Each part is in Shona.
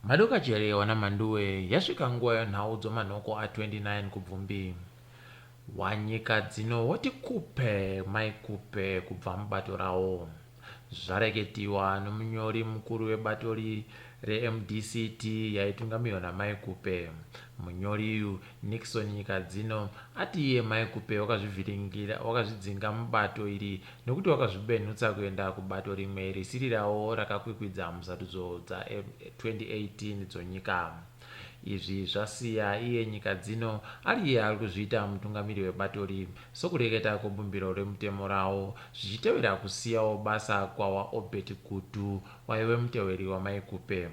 Madoka chere wana Mhanduwe, yasvika nguva yonhau dzomanhoko a 29 Kubvumbi. Wanyika dzino woti Kupe mai Kupe kubva mubato rawo. Zvareketiwa nomunyori mukuru webato reMDCT yaitungamirwa naMai Kupe. Munyori uyu, Nixon Nyikadzino, ati iye Mai Kupe wakazvivhiringira wakazvidzinga mubato iri nokuti wakazvibenhutsa kuenda kubato rimwe risiri rawo rakakwikwidza musarudzo dza 2018 dzonyika. Izvi zvasiya iye Nyikadzino ari iye ari kuzviita mutungamiri webato ri sokureketa kwebumbiro remutemo rawo zvichitevera kusiyawo basa kwawaObert Gutu waive muteweri waMai Kupe.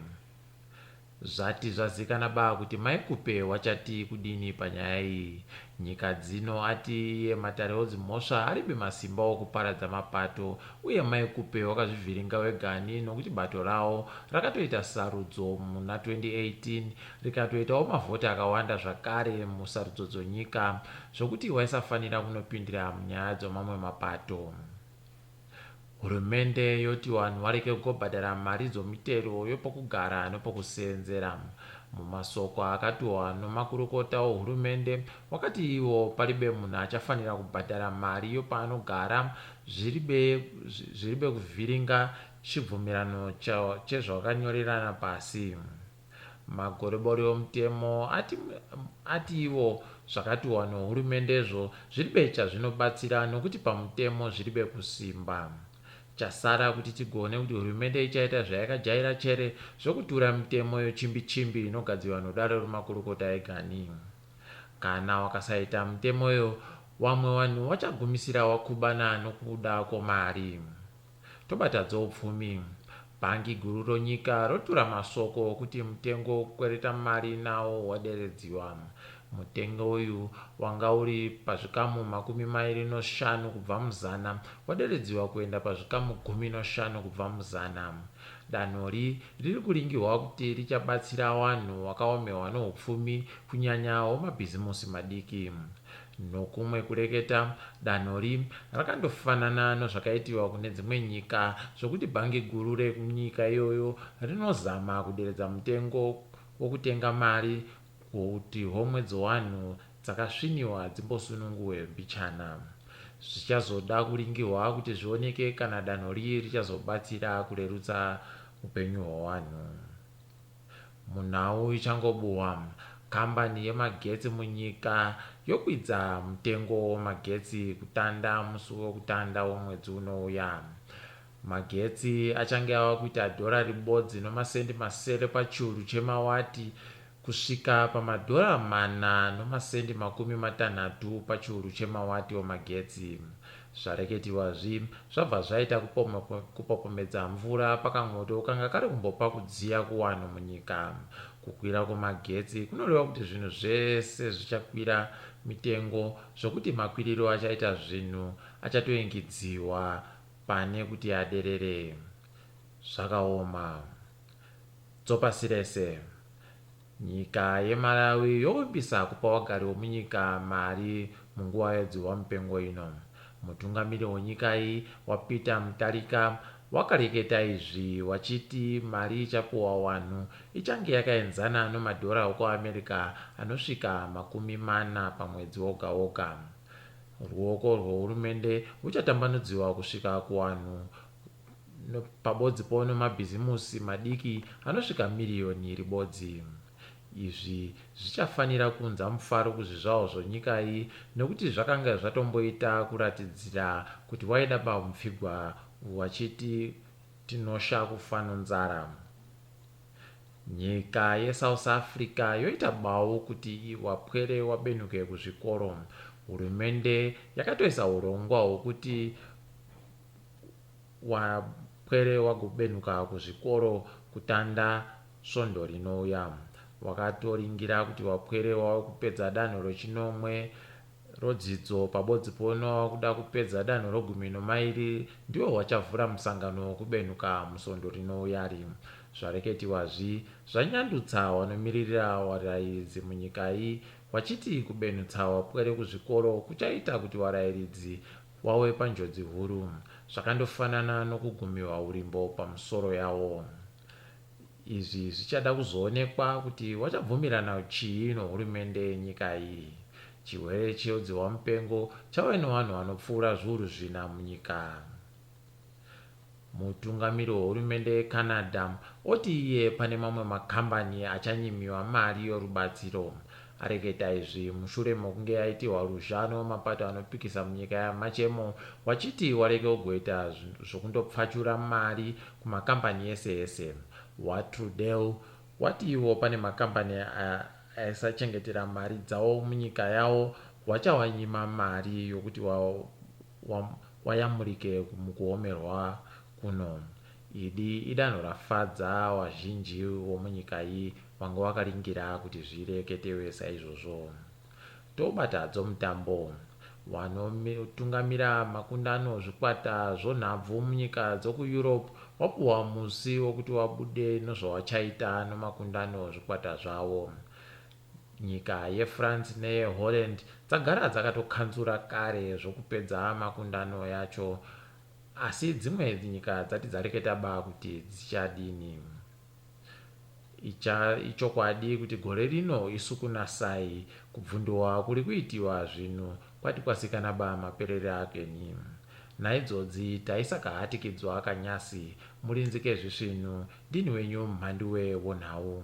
Zvati zvazikana ba kuti Mai Kupe wachati kudini panyaya iyi. Nyikadzino ati iye matare odzimhosva aribe masimba okuparadza mapato uye Mai Kupe wakazvivhiringa wegani nokuti bato rawo rakatoita sarudzo muna 2018 rikatoitawo mavhoti akawanda zvakare musarudzo dzonyika zvokuti waisafanira kunopindira munyaya dzomamwe mapato. Hurumende yoti vanhu varege kugobhadhara mari dzomitero yopokugara nopokuseenzera. Mumasoko akatuhwa nomakurukota ohurumende wakati iwo paribe munhu achafanira kubhadhara mari yopaanogara zviribe, zviribe kuvhiringa chibvumirano chezvakanyorerana pasi. Magorobori omutemo ati, ati ivo zvakatuhwa nohurumendezvo zviribe chazvinobatsira nokuti pamutemo zviribe kusimba. Chasara kuti tigone kuti hurumende ichaita zvayakajaira chere zvokutura mitemo yochimbi chimbi inogadzirwa nodare romakurukota egani. Kana wakasaita mitemoyo wamwe wanhu wachagumisira wakubana nokuda kwomari. Tobata dzoupfumi. Bhangi guru ronyika rotura masoko okuti mutengo wokukwereta mari nawo waderedziwa. Mutengo uyu wanga uri pazvikamu 25 kubva muzana waderedziwa kuenda pazvikamu 15 kubva muzana. Danhori riri kuringirwa kuti richabatsira wanhu wakaomewa noupfumi kunyanya womabhizimusi madiki. Nokumwe kureketa, danhori rakandofanana nozvakaitiwa kune dzimwe nyika zvokuti bhangi guru renyika iyoyo rinozama kuderedza mutengo wokutenga mari kuti homwe dzowanhu dzakasviniwa dzimbosununguwe mbichana. Zvichazoda kuringirwa kuti zvioneke kana danho ri richazobatsira kurerutsa upenyu hwavanhu. Munhau ichangobuhwa, kambani yemagetsi munyika yokwidza mutengo wemagetsi kutanda musi wekutanda womwedzi unouya. Magetsi achange ava kuita dhora ribodzi nomasendi masere pachiuru chemawati kusvika pamadhora mana nomasendi 60 pachiuru chemawati omagetsi. Zvareketiwazvi zvabva zvaita kupopomedza mvura pakamwoto kanga kari kumbopa kudziya kuwanhu munyika. Kukwira kwemagetsi kunoreva kuti zvinhu zvese zvichakwira mitengo zvokuti makwiriro achaita zvinhu achatoingidziwa pane kuti aderere. Zvakaoma. Dzopasi rese. Nyika yeMalawi yovimbisa kupa wagari womunyika mari munguva yedzihwamupengo ino. Mutungamiri wenyika iyi, waPeter Mutharika, wakareketa izvi wachiti mari ichapuwa wanhu ichange yakaenzana nomadhora okuAmerica anosvika 40 pamwedzi woga woga. Ruoko rwehurumende rwuchatambanudziwa kusvika kuwanhu pabodzi po nomabhizimusi madiki anosvika miriyoni ribodzi. Izvi zvichafanira kuunza mufaro kuzvizvawo zvonyika iyi nokuti zvakanga zvatomboita kuratidzira kuti waida pamupfigwa wachiti tinosha kufa nonzara. Nyika yeSouth Africa yoita bau kuti wapwere wabenuke kuzvikoro. Hurumende yakatoisa urongwa hwokuti wapwere wagobenuka kuzvikoro kutanda svondo rinouya. Wakatoringira kuti wapwere wava kupedza danho rochinomwe rodzidzo pabodzi pono wakuda kupedza danho rogumi nomairi ndiwo wachavhura musangano wokubenuka musondo rinouyari. Zvareketiwazvi zvanyandutsa wanomiririra warairidzi munyika iyi wachiti kubenutsa wapwere kuzvikoro kuchaita kuti warairidzi wawe panjodzi huru zvakandofanana nokugumiwa urimbo pamusoro yawo. Izvi zvichada kuzoonekwa kuti wachabvumirana chii nohurumende yenyika iyi. Chirwere cheodzihwamupengo chave nevanhu vanopfuura zviuru zvina munyika. Mutungamiri wehurumende yeCanada oti iye pane mamwe makambani achanyimiwa mari yorubatsiro. Areketa izvi mushure mokunge yaitirwa ruzha newemapato anopikisa munyika yamachemo wachiti wareke kugoita zvokundopfachura mari kumakambani ese ese. WaTrudeau wati iwo pane makambani aisachengetera mari dzawo munyika yawo wachawanyima mari yokuti wayamurike mukuomerwa kuno. Idi idanho rafadza wazhinji womunyika iyi wanga wakaringira kuti zvireketewe saizvozvo. Tobata dzomutambo. Wanotungamira makundano zvikwata zvonhabvu munyika dzokuEurope wapuhwa musi wokuti wabude nozvawachaita nomakundano zvikwata zvavo. Nyika yeFrance neyeHolland dzagara dzakatokanzura kare zvokupedza makundano yacho asi dzimwe nyika dzati dzareketa ba kuti dzichadini. Ichokwadi kuti gore rino isu kunasai kubvunduwa kuri kuitiwa zvinhu kwati kwasikana ba maperere akeni. Naidzodzi taisakahatikidzwa kanyasi murinzike zvisvinu ndini wenyu mhanduwe wonhau.